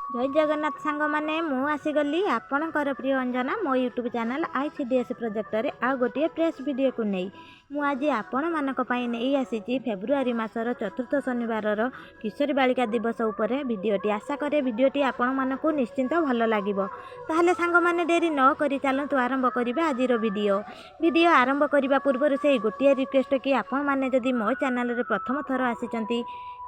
ଜୟ ଜଗନ୍ନାଥ ସାଙ୍ଗମାନେ, ମୁଁ ଆସିଗଲି ଆପଣଙ୍କର ପ୍ରିୟ ଅଞ୍ଜନା ମୋ ୟୁଟ୍ୟୁବ୍ ଚ୍ୟାନେଲ୍ ICDS ପ୍ରୋଜେକ୍ଟରେ ଆଉ ଗୋଟିଏ ଫ୍ରେଶ୍ ଭିଡ଼ିଓକୁ ନେଇ। ମୁଁ ଆଜି ଆପଣମାନଙ୍କ ପାଇଁ ନେଇ ଆସିଛି ଫେବୃଆରୀ ମାସର ଚତୁର୍ଥ ଶନିବାରର କିଶୋରୀ ବାଳିକା ଦିବସ ଉପରେ ଭିଡ଼ିଓଟି। ଆଶା କରେ ଭିଡ଼ିଓଟି ଆପଣମାନଙ୍କୁ ନିଶ୍ଚିନ୍ତ ଭଲ ଲାଗିବ। ତାହେଲେ ସାଙ୍ଗମାନେ, ଡେରି ନ କରି ଚାଲନ୍ତୁ ଆରମ୍ଭ କରିବା ଆଜିର ଭିଡ଼ିଓ। ଭିଡ଼ିଓ ଆରମ୍ଭ କରିବା ପୂର୍ବରୁ ସେଇ ଗୋଟିଏ ରିକ୍ୱେଷ୍ଟ କି ଆପଣମାନେ ଯଦି ମୋ ଚ୍ୟାନେଲରେ ପ୍ରଥମ ଥର ଆସିଛନ୍ତି,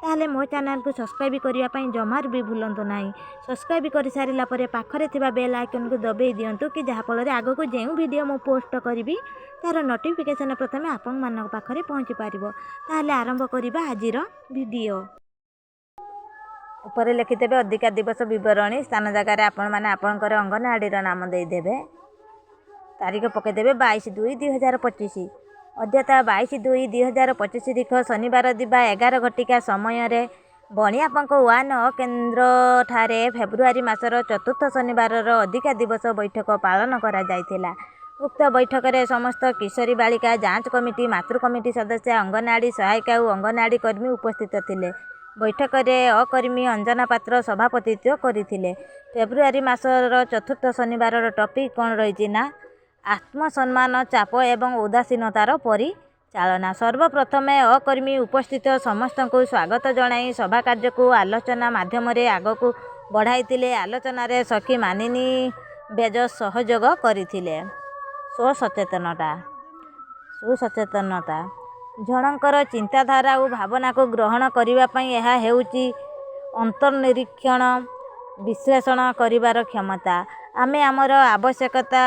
ତାହେଲେ ମୋ ଚ୍ୟାନେଲକୁ ସବସ୍କ୍ରାଇବ୍ କରିବା ପାଇଁ ଜମାରୁ ବି ଭୁଲନ୍ତୁ ନାହିଁ। ସବସ୍କ୍ରାଇବ୍ କରିସାରିଲା ପରେ ପାଖରେ ଥିବା ବେଲ୍ ଆଇକନ୍କୁ ଦବାଇ ଦିଅନ୍ତୁ କି ଯାହାଫଳରେ ଆଗକୁ ଯେଉଁ ଭିଡ଼ିଓ ମୁଁ ପୋଷ୍ଟ କରିବି, ତା'ର ନୋଟିଫିକେସନ୍ ପ୍ରଥମେ ଆପଣମାନଙ୍କ ପାଖରେ ପହଞ୍ଚି ପାରିବ। ତାହେଲେ ଆରମ୍ଭ କରିବା ଆଜିର ଭିଡ଼ିଓ। ଉପରେ ଲେଖିଦେବେ ଅଧିକାର ଦିବସ ବିବରଣୀ। ସ୍ଥାନ ଜାଗାରେ ଆପଣମାନେ ଆପଣଙ୍କର ଅଙ୍ଗନବାଡ଼ିର ନାମ ଦେଇଦେବେ। ତାରିଖ ପକାଇଦେବେ 22/2/2025। ଅଦ୍ୟତା 22/2/2025 ତାରିଖ ଶନିବାର ଦିବା 11 ଘଟିକା ସମୟରେ ବଣିଆପଙ୍କ ୱାନ୍ କେନ୍ଦ୍ରଠାରେ ଫେବୃଆରୀ ମାସର ଚତୁର୍ଥ ଶନିବାରର ଅଧିକାର ଦିବସ ବୈଠକ ପାଳନ କରାଯାଇଥିଲା। ଉକ୍ତ ବୈଠକରେ ସମସ୍ତ କିଶୋରୀ ବାଳିକା, ଯାଞ୍ଚ କମିଟି, ମାତୃ କମିଟି ସଦସ୍ୟ, ଅଙ୍ଗନବାଡ଼ି ସହାୟିକା ଓ ଅଙ୍ଗନବାଡ଼ି କର୍ମୀ ଉପସ୍ଥିତ ଥିଲେ। ବୈଠକରେ ଅକର୍ମୀ ଅଞ୍ଜନା ପାତ୍ର ସଭାପତିତ୍ୱ କରିଥିଲେ। ଫେବୃଆରୀ ମାସର ଚତୁର୍ଥ ଶନିବାରର ଟପିକ୍ କ'ଣ ରହିଛି ନା ଆତ୍ମସମ୍ମାନ, ଚାପ ଏବଂ ଉଦାସୀନତାର ପରିଚାଳନା। ସର୍ବପ୍ରଥମେ ଅକର୍ମୀ ଉପସ୍ଥିତ ସମସ୍ତଙ୍କୁ ସ୍ୱାଗତ ଜଣାଇ ସଭା କାର୍ଯ୍ୟକୁ ଆଲୋଚନା ମାଧ୍ୟମରେ ଆଗକୁ ବଢ଼ାଇଥିଲେ। ଆଲୋଚନାରେ ସଖୀ ମାନିନୀ ବେଜ ସହଯୋଗ କରିଥିଲେ। ସ୍ୱସଚେତନତା। ସୁସଚେତନତା ଜଣଙ୍କର ଚିନ୍ତାଧାରା ଓ ଭାବନାକୁ ଗ୍ରହଣ କରିବା ପାଇଁ ଏହା ହେଉଛି ଅନ୍ତର୍ନିରୀକ୍ଷଣ, ବିଶ୍ଳେଷଣ କରିବାର କ୍ଷମତା। ଆମେ ଆମର ଆବଶ୍ୟକତା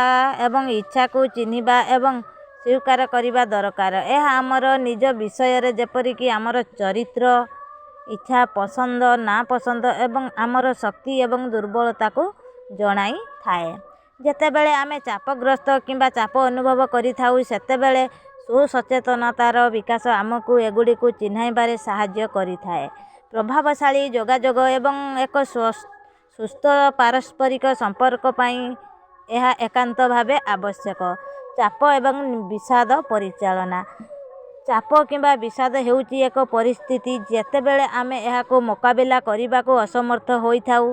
ଏବଂ ଇଚ୍ଛାକୁ ଚିହ୍ନିବା ଏବଂ ସ୍ୱୀକାର କରିବା ଦରକାର। ଏହା ଆମର ନିଜ ବିଷୟରେ, ଯେପରିକି ଆମର ଚରିତ୍ର, ଇଚ୍ଛା, ପସନ୍ଦ ନାପସନ୍ଦ ଏବଂ ଆମର ଶକ୍ତି ଏବଂ ଦୁର୍ବଳତାକୁ ଜଣାଇଥାଏ। ଯେତେବେଳେ ଆମେ ଚାପଗ୍ରସ୍ତ କିମ୍ବା ଚାପ ଅନୁଭବ କରିଥାଉ, ସେତେବେଳେ ସୁସଚେତନତାର ବିକାଶ ଆମକୁ ଏଗୁଡ଼ିକୁ ଚିହ୍ନାଇବାରେ ସାହାଯ୍ୟ କରିଥାଏ। ପ୍ରଭାବଶାଳୀ ଯୋଗାଯୋଗ ଏବଂ ଏକ ସୁସ୍ଥ ପାରସ୍ପରିକ ସମ୍ପର୍କ ପାଇଁ ଏହା ଏକାନ୍ତ ଭାବେ ଆବଶ୍ୟକ। ଚାପ ଏବଂ ବିଷାଦ ପରିଚାଳନା। ଚାପ କିମ୍ବା ବିଷାଦ ହେଉଛି ଏକ ପରିସ୍ଥିତି ଯେତେବେଳେ ଆମେ ଏହାକୁ ମୁକାବିଲା କରିବାକୁ ଅସମର୍ଥ ହୋଇଥାଉ।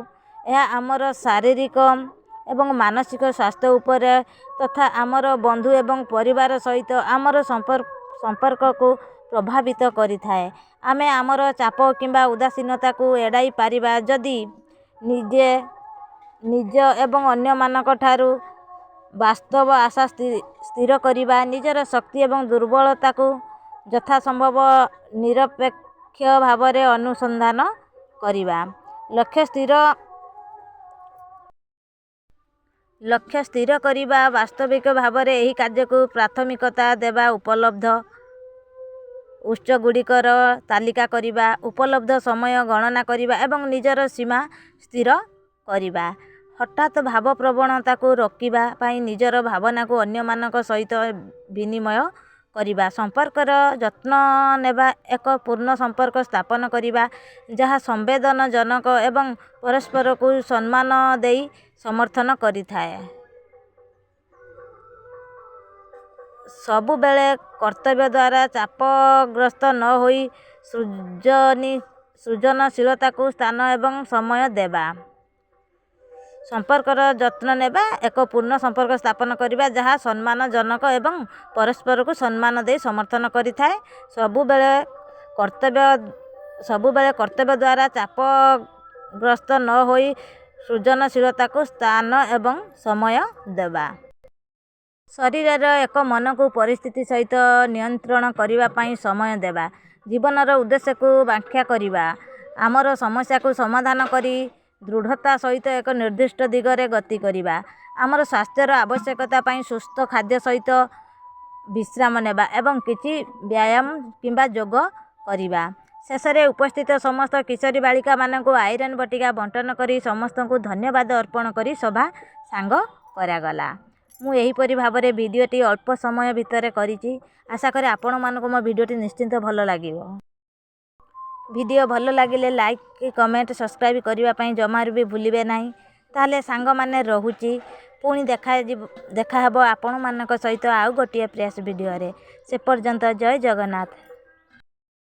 ଏହା ଆମର ଶାରୀରିକ ଏବଂ ମାନସିକ ସ୍ୱାସ୍ଥ୍ୟ ଉପରେ ତଥା ଆମର ବନ୍ଧୁ ଏବଂ ପରିବାର ସହିତ ଆମର ସମ୍ପର୍କକୁ ପ୍ରଭାବିତ କରିଥାଏ। ଆମେ ଆମର ଚାପ କିମ୍ବା ଉଦାସୀନତାକୁ ଏଡ଼ାଇ ପାରିବା ଯଦି ନିଜେ ନିଜ ଏବଂ ଅନ୍ୟମାନଙ୍କଠାରୁ ବାସ୍ତବ ଆଶା ସ୍ଥିର କରିବା, ନିଜର ଶକ୍ତି ଏବଂ ଦୁର୍ବଳତାକୁ ଯଥାସମ୍ଭବ ନିରପେକ୍ଷ ଭାବରେ ଅନୁସନ୍ଧାନ କରିବା, ଲକ୍ଷ୍ୟ ସ୍ଥିର କରିବା, ବାସ୍ତବିକ ଭାବରେ ଏହି କାର୍ଯ୍ୟକୁ ପ୍ରାଥମିକତା ଦେବା, ଉପଲବ୍ଧ ଉତ୍ସଗୁଡ଼ିକର ତାଲିକା କରିବା, ଉପଲବ୍ଧ ସମୟ ଗଣନା କରିବା ଏବଂ ନିଜର ସୀମା ସ୍ଥିର କରିବା, ହଠାତ୍ ଭାବପ୍ରବଣତାକୁ ରୋକିବା ପାଇଁ ନିଜର ଭାବନାକୁ ଅନ୍ୟମାନଙ୍କ ସହିତ ବିନିମୟ କରିବା, ସମ୍ପର୍କର ଯତ୍ନ ନେବା, ଏକ ପୂର୍ଣ୍ଣ ସମ୍ପର୍କ ସ୍ଥାପନ କରିବା ଯାହା ସମ୍ବେଦନଜନକ ଏବଂ ପରସ୍ପରକୁ ସମ୍ମାନ ଦେଇ ସମର୍ଥନ କରିଥାଏ। ସବୁବେଳେ କର୍ତ୍ତବ୍ୟ ଦ୍ୱାରା ଚାପଗ୍ରସ୍ତ ନ ହୋଇ ସୃଜନଶୀଳତାକୁ ସ୍ଥାନ ଏବଂ ସମୟ ଦେବା। ସମ୍ପର୍କର ଯତ୍ନ ନେବା, ଏକ ପୂର୍ଣ୍ଣ ସମ୍ପର୍କ ସ୍ଥାପନ କରିବା ଯାହା ସମ୍ମାନଜନକ ଏବଂ ପରସ୍ପରକୁ ସମ୍ମାନ ଦେଇ ସମର୍ଥନ କରିଥାଏ। ସବୁବେଳେ କର୍ତ୍ତବ୍ୟ ଦ୍ୱାରା ଚାପଗ୍ରସ୍ତ ନ ହୋଇ ସୃଜନଶୀଳତାକୁ ସ୍ଥାନ ଏବଂ ସମୟ ଦେବା। ଶରୀରର ଏକ ମନକୁ ପରିସ୍ଥିତି ସହିତ ନିୟନ୍ତ୍ରଣ କରିବା ପାଇଁ ସମୟ ଦେବା। ଜୀବନର ଉଦ୍ଦେଶ୍ୟକୁ ବ୍ୟାଖ୍ୟା କରିବା। ଆମର ସମସ୍ୟାକୁ ସମାଧାନ କରି ଦୃଢ଼ତା ସହିତ ଏକ ନିର୍ଦ୍ଦିଷ୍ଟ ଦିଗରେ ଗତି କରିବା। ଆମର ସ୍ୱାସ୍ଥ୍ୟର ଆବଶ୍ୟକତା ପାଇଁ ସୁସ୍ଥ ଖାଦ୍ୟ ସହିତ ବିଶ୍ରାମ ନେବା ଏବଂ କିଛି ବ୍ୟାୟାମ କିମ୍ବା ଯୋଗ କରିବା। ଶେଷରେ ଉପସ୍ଥିତ ସମସ୍ତ କିଶୋରୀ ବାଳିକାମାନଙ୍କୁ ଆଇରନ୍ ବଟିକା ବଣ୍ଟନ କରି ସମସ୍ତଙ୍କୁ ଧନ୍ୟବାଦ ଅର୍ପଣ କରି ସଭା ସାଙ୍ଗ କରାଗଲା। ମୁଁ ଏହିପରି ଭାବରେ ଭିଡ଼ିଓଟି ଅଳ୍ପ ସମୟ ଭିତରେ କରିଛି। ଆଶା କରେ ଆପଣମାନଙ୍କୁ ମୋ ଭିଡ଼ିଓଟି ନିଶ୍ଚିନ୍ତ ଭଲ ଲାଗିବ। ଭିଡ଼ିଓ ଭଲ ଲାଗିଲେ ଲାଇକ୍, କମେଣ୍ଟ, ସବସ୍କ୍ରାଇବ୍ କରିବା ପାଇଁ ଜମାରୁ ବି ଭୁଲିବେ ନାହିଁ। ତାହେଲେ ସାଙ୍ଗମାନେ, ରହୁଛି। ପୁଣି ଦେଖାହେବ ଆପଣମାନଙ୍କ ସହିତ ଆଉ ଗୋଟିଏ ଫ୍ରେଶ୍ ଭିଡ଼ିଓରେ। ସେ ପର୍ଯ୍ୟନ୍ତ ଜୟ ଜଗନ୍ନାଥ।